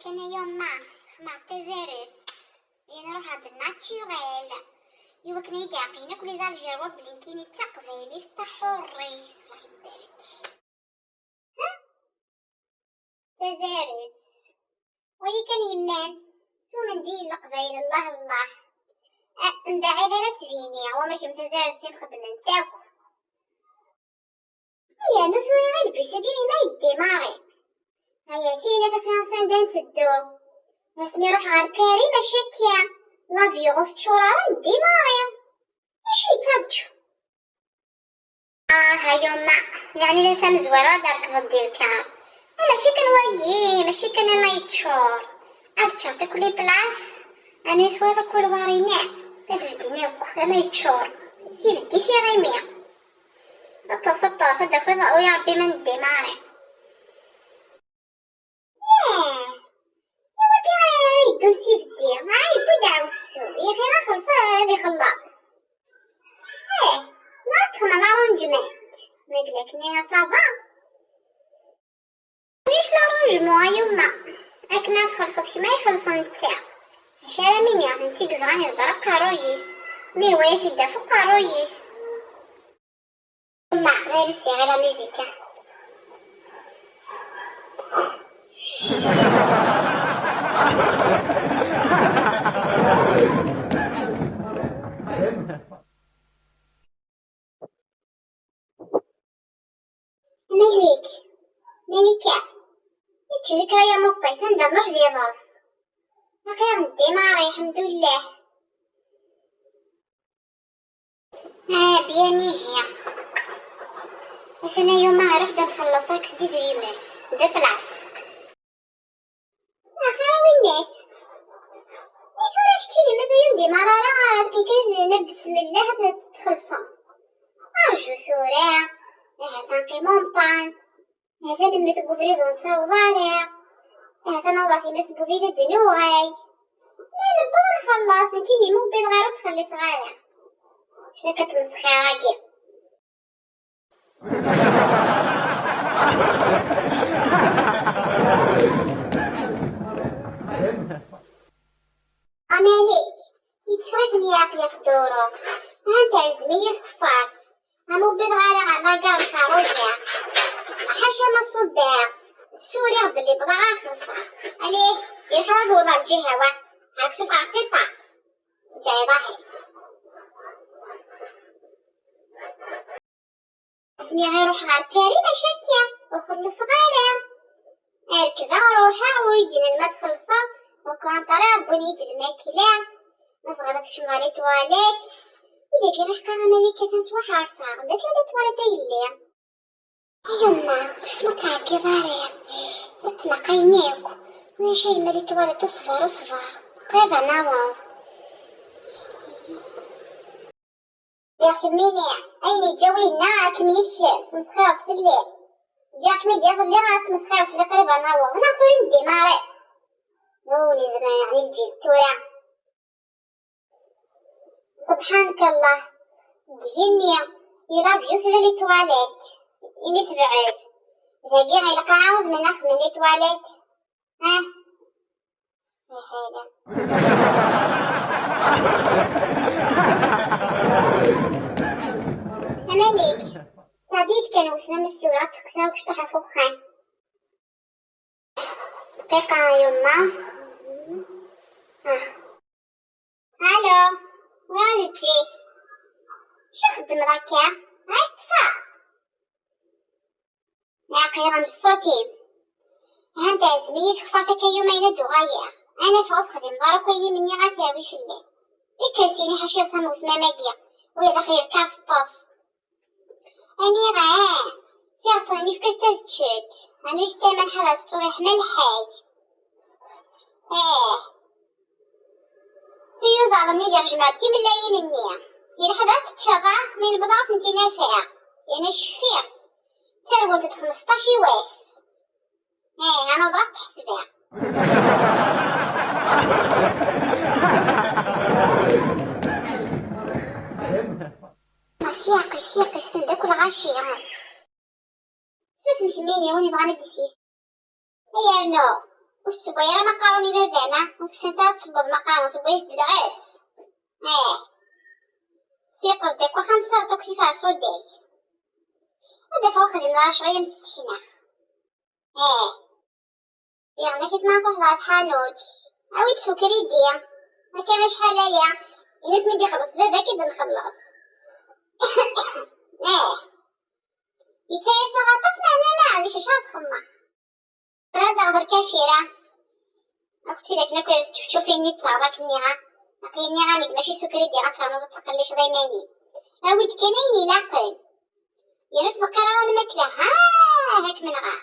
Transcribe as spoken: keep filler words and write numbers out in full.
Kan a yuma, xedmeɣ tazarest. Yan ruḥeɣ d naturel. Iwakken ad yi-d-ɛeqlen akk les Algérois belli nekkini d taqbaylit taḥurrit. Allah ibarek. Ha? Tazarest. Wayi kan yellan. S umendi n Leqbayel, Allah, Allah. A, mbaɛid ara ttbini, wama kemm tazarest i m-xeddment akk. Yernu tura adbus-agi melmi ara yeddi Mari? Aya tin a tasaɣ sanda netteddu. Asmi ruḥ ɣer Paris, mačči akka. L'avion ur teččur ara, neddi Mari. Acu yettraǧu? Ah, a yuma, yeɛni d ass amezwaru ad rekbeḍ di lkar. Ah, mačči kan wagi, mačči kan ama yeččur. Ad ččeɣ takk les places, anu yeswayeḍ akk lwar-inem. Ad bedden akk, ama yeččur. S ibeddi s iɣimi. Ṭṭes, ṭṭes, ad d-takiḍ, u ya Ṛebbi ma neddi Mari. Yah! Iwakken ara yeddun s ibeddi, ah, yewwi-d aɛewsu, yaxi axelṣ ad ixelleṣ. Eh, ma as-texdem l'arrangement. Ma yella akken-nni ça va. Ulac l'arrangement a yuma. Akken ad txellṣeḍ kemm ay xellṣen netta. Acu ara m-iniɣ, d netta i yebɣan iḍebber aqerruy-is, mi yehwa-yas idda ɣef uqerruy-is. Ma ɣer sɛiɣ la musique. Malik, Malika, nekk d Kaya Muqis, anda nruḥ d iḍes. Aql-aɣ neddi Mari, lḥemdullah. Ah, bien ihi. Atan a yuma ruḥ-d ad nxelleṣ akk s idrimen. De place. Axir a winnat. I tura keččini mazal ur ndimeɣ ara, ad kan kan nab bismillah ad txellṣem. Arju tura. Ahat ad nqim en panne. Ahat ad nemmet deg ubrid ur nettaweḍ ara. Ahat ad naweḍ ɣer tmes n ubrid ad d-nuɣal. Ma newweḍ ad nxelleṣ, nekkini ma wwiḍ ɣer ur ttxelliṣeɣ ara. Acu akka tmesxir-agi? A Malik, yetteffeɣ-iten yeɛqel ɣef dduru. Ahat terẓem-iyi tkeffart. Am ur wwiḍeɣ ara ɣer la gare ferroviaire. Ḥaca ma ṣubbeɣ, ssuriɣ belli wwḍeɣ ɣer xelṣeɣ. Alih, iruḥ ad wwḍeɣ lǧiha-wa. Ɛad sufɣeɣ si ṭṭaq. Teǧǧa iḍahi. Asmi i ruḥeɣ ɣer Paris, mačči akka, ur xellṣeɣ ara. Rekbeɣ, ruḥeɣ, ur yi-d-nnan ma txellṣeḍ, au contraire, wwin-iyi-d lmakla. Ma tebɣiḍ ad tkecmeḍ ɣer les toilettes. I dagi ɣiḥqa a Malika, atan ttwaḥerṣeɣ. Anda tella les toilettes a yelli? A yemma, susem ur ttɛeggiḍ ara. Ad ttnaqayen akk. Ulac a yemma, les toilettes, ṣber, ṣber. Qrib ad naweḍ. Diɣ kemmini, ayen iǧǧa winna akken yid-k, tesmesxireḍ fell-i. Ǧǧiɣ-kem-id iḍelli ad tesmesxireḍ fell-i, qrib ad naweḍ. Neɣ tura i m-d-imari? Ur nezmer yeɛni lǧil tura. Subḥanak Allah. Deg yigenni, i l'avion tella les toilettes, imi tebɛed. Dagi i lqaɛa ur zmiren ad xedmen les toilettes. Ah. Ḥala. A Malik, sɛeddi-yi-d kan weltma ma ssiwleɣ ad tseqsiɣ akk cṭuḥ ɣef uxxam. Dqiqa a yemma. Ah. Alo, ur d-teǧǧiḍ. Acu txeddmeḍ akka? Ha ṭṭseɣ. Aql-aɣ neṣṣutim. Ha-nt ɛezm-iyi tkeffart akka yuma-ina d-uɣaleɣ. Ad nafeɣ ur texdimeḍ ara akk ayen i m-nniɣ ad terwi fell-i. Kker syin ḥaca iḍes am wetmam-agi. Ula d axir kker teṭṭes. Aniɣ ah! Tiɣeṭṭen-nni fk-as-tent ad ččent. Rnu-yas tama ḥala s ttruḥ ma lḥay. Ah! Tiyuzaḍ-nni diɣ jemɛent timellayin-nni. Yelḥa ad teččeḍ ah, mi nebḍa ad tent-in-afeɣ. Yerna cfiɣ. Ttargunt-d xmesṭac i wass. Eh, anaweḍ ad t-ḥesbeɣ. Siq, siq, issen-d akk lɣaci. Susem kemmini, win yebɣan ad d-isis. Ay rnu. Ur tessewway ara maqarun i baba-m, ur tessent ara ad tessewweḍ maqarun, tessewway-as-d lɣaci. Ih. Siqeḍ-d akk axxam, tessardeḍ akk tiferṣuday. Ad d-afeɣ uxeddim ɣer ccɣel am ssekna. Ih. Diɣen akit ma truḥeḍ ɣer tḥanut, awi-d s ukridi. Akka acḥal aya, ini-as mi d-ixelleṣ baba-k i d-nxelleṣ. Ih. Yettas-aɣ aṭas, meɛna maɛlic, acu ara txemmeḍ? Ad aɣeḍ lkacira. Akked tidak akk teččufin-nni d teɣra k-nniɣ-a. Aql-i nniɣ-am-id mačči s ukridi ad ternuḍ ad tettqelliceḍ iman-im. Awi-d kan ayen ilaqen. Yerna ur ttḍeqqir ara lmakla, ha, ha kem-nɣeɣ.